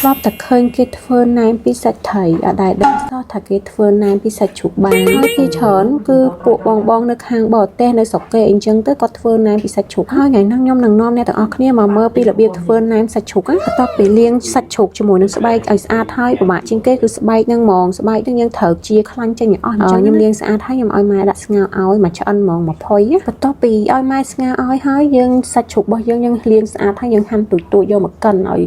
ធ្លាប់តែឃើញគេធ្វើណែមពីសាច់ត្រីអត់ដែលដឹងសោះថាគេធ្វើណែមពីសាច់ជ្រូកបានហើយពីច្រើនគឺពួកបងបងនៅខាងបរទេសនៅស្រុកគេអញ្ចឹងទៅគាត់ធ្វើណែមពីសាច់ជ្រូកហើយថ្ងៃហ្នឹងខ្ញុំនឹងនាំអ្នកទាំងអស់គ្នាមកមើលពីរបៀបធ្វើណែមសាច់ជ្រូកណាបន្ទាប់ពីលាងសាច់ជ្រូកជាមួយនឹងស្បែកឲ្យស្អាតហើយពិបាកជាងគេគឺស្បែកហ្នឹងហ្មងស្បែកហ្នឹងយើងត្រូវជាខ្លាញ់ចេញឲ្យអស់អញ្ចឹងខ្ញុំលាងស្អាតហើយខ្ញុំឲ្យម៉ែដាក់ស្ងោរឲ្យមួយឆ្អិនហ្មងមកផុយបន្ទាប់ពីឲ្យម៉ែស្ងោរឲ្យហើយយើងសាច់ជ្រូករបស់យើងយើងលាងស្អាតហើយយើងហាន់ទូចៗយកមកកិនឲ្យ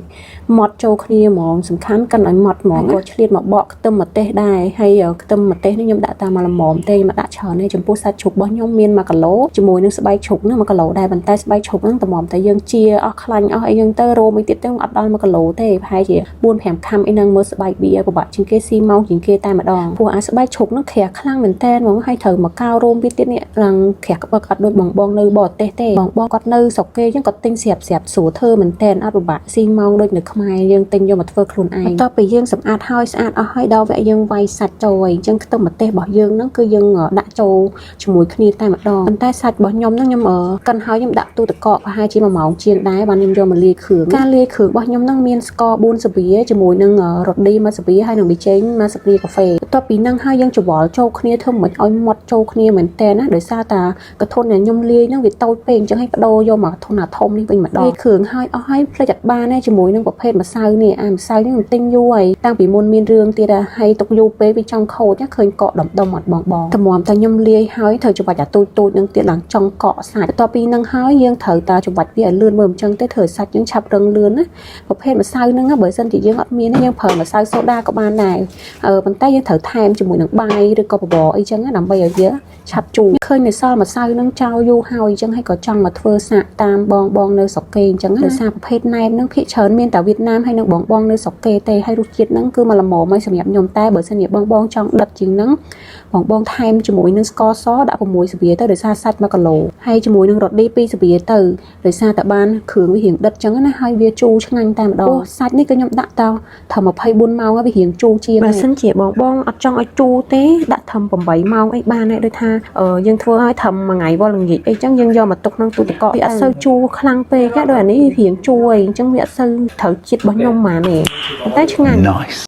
ម៉ត់ចូលគ្នាហ្មងសំខាន់កិនឲ្យម៉ត់ហ្មងក៏ឆ្លៀតមកបកខ្ទឹមម្ទេសដែរហើយខ្ទឹមម្ទេសនេះខ្ញុំដាក់តាមមួយល្មមទេខ្ញុំដាក់ច្រើនទេចំពោះសាច់ជ្រូករបស់ខ្ញុំមាន1គីឡូជាមួយនឹងស្បែកជ្រូកហ្នឹង1គីឡូដែរប៉ុន្តែស្បែកជ្រូកហ្នឹងតម្រាំតែយើងជាអស់ខ្លាញ់អស់អីហ្នឹងទៅរោមអីទៀតទៅអត់ដល់1គីឡូទេប្រហែលជា4 5ខាំអីហ្នឹងមើលស្បែកវាពិបាកជាងគេស៊ីម៉ោងជាងគេតែម្ដងព្រោះអាស្បែកជ្រូកហ្នឹងក្រាស់ខ្លាំងមែនតើហ្មងហើយត្រូវមកកោរោមវាទៀតនេះឡើងក្រាស់ក្បឹកអត់ដូចបងបងនៅបរទេសទេបងបងគាត់នៅស្រុកគេអញ្ចឹងគាត់ទិញស្រាប់ស្រាប់ស្រួលធ្វើមែនតើអត់ពិបាកស៊ីម៉ោងដូចនៅខ្មែរយើងទិញយកមកធ្វើខ្លួនឯងបន្ទាប់ពីយើងសម្អាតហើយស្អាតអស់ហើយដល់វគ្គយើងវាយសាច់ចូលហើយអញ្ចឹងខ្ទឹមម្ទេសរបស់យើងហ្នឹងគឺយើងដាក់ចូលជាមួយគ្នាតែម្ដងប៉ុន្តែសាច់របស់ខ្ញុំហ្នឹងខ្ញុំកិនហើយខ្ញុំដាក់ទូទឹកកកប្រហែលជា1ម៉ោងជាងដែរបានខ្ញុំយកមកលាយគ្រឿងការលាយគ្រឿងរបស់ខ្ញុំហ្នឹងមានស្ករ4ស្លាបជាមួយនឹងរ៉ូឌី1ស្លាបហើយនឹងប៊ីចេង1ស្លាបកាហ្វេបន្ទាប់ពីហ្នឹងហើយយើងច្របល់ចូលគ្នាធ្វើមិនឲ្យម៉ត់ចូលគ្នាមែនតើណាដោយសារតាកធុនដែលខ្ញុំលាយហ្នឹងវាតូចពេកអញ្ចឹងឲ្យបដូរយកមកធុនអាធំនេះវិញម្ដងលាយគ្រឿងហើយអស់ហើយភ្លេចអត់បានទេជាមួយនឹងប្រភេទម្សៅនេះអាម្សៅនេះខ្ញុំទិញយូរហើយតាំងពីមុនមានរឿងទៀតហើយទុកយូរពេកវាចង់ខូចណាឃើញកកដុំដុំអត់បងបងតម្រាំតែខ្ញុំលាយហើយត្រូវច្បាច់អាទូចទូចនឹងទៀតឡើងចង់កកសាច់បន្ទាប់ពីនឹងហើយយើងត្រូវតាច្បាច់វាឲ្យលឿនមើលអញ្ចឹងទេធ្វើឲ្យសាច់យើងឆាប់រឹងលឿនណាប្រភេទម្សៅហ្នឹងបើសិនជាយើងអត់មានទេយើងប្រើម្សៅសូដាក៏បានដែរអឺប៉ុន្តែយើងត្រូវថែមជាមួយនឹងបាយឬក៏បបរអីចឹងណាដើម្បីឲ្យវាឆាប់ជូរឃើញនៅសល់ម្សៅហ្នឹងចោលយូរហើយអញ្ចឹងហើយក៏ចង់មកធ្វើសាកតាមបងបងនៅស្រុកគេអញ្ចឹងដោយសារប្រភេទណែមហ្នឹងភាគច្រើនមានតែវៀតណាមហើយនិងបងបងនៅស្រុកគេទេហើយរសជាតិហ្នឹងគឺមកល្មមហើយសម្រាប់ខ្ញុំតែបើសិនជាបងបងចង់ដិតជាងហ្នឹងបងបងថែមជាមួយនឹងស្ករសដាក់6ស្លាបទៅដោយសារសាច់1គីឡូហើយជាមួយនឹងរ៉ូឌី2ស្លាបទៅដោយសារតែបានគ្រឿងវារៀងដិតអញ្ចឹងណាហើយវាជូរឆ្ងាញ់តែម្ដងសាច់នេះក៏ខ្ញុំដាក់ទៅត្រឹម24ម៉ោងហើយវារៀងជូរជាងបើសិនជាបងបងអត់ចង់ឲ្យជូរទេដាក់ត្រឹម8ម៉ោងអីបានដែរដូចថាយើងធ្វើឲ្យត្រឹមមួយថ្ងៃវល់ល្ងាចអីចឹងយើងយកមកទុកក្នុងទូទឹកកកវាអត់សូវជូរខ្លាំងពេកទេដូចអានេះរៀងជូរអីអញ្ចឹងវាអត់សូវត្រូវជាតិរបស់ខ្ញុំហ្មងទេប៉ុន្តែឆ្ងាញ់ Nice.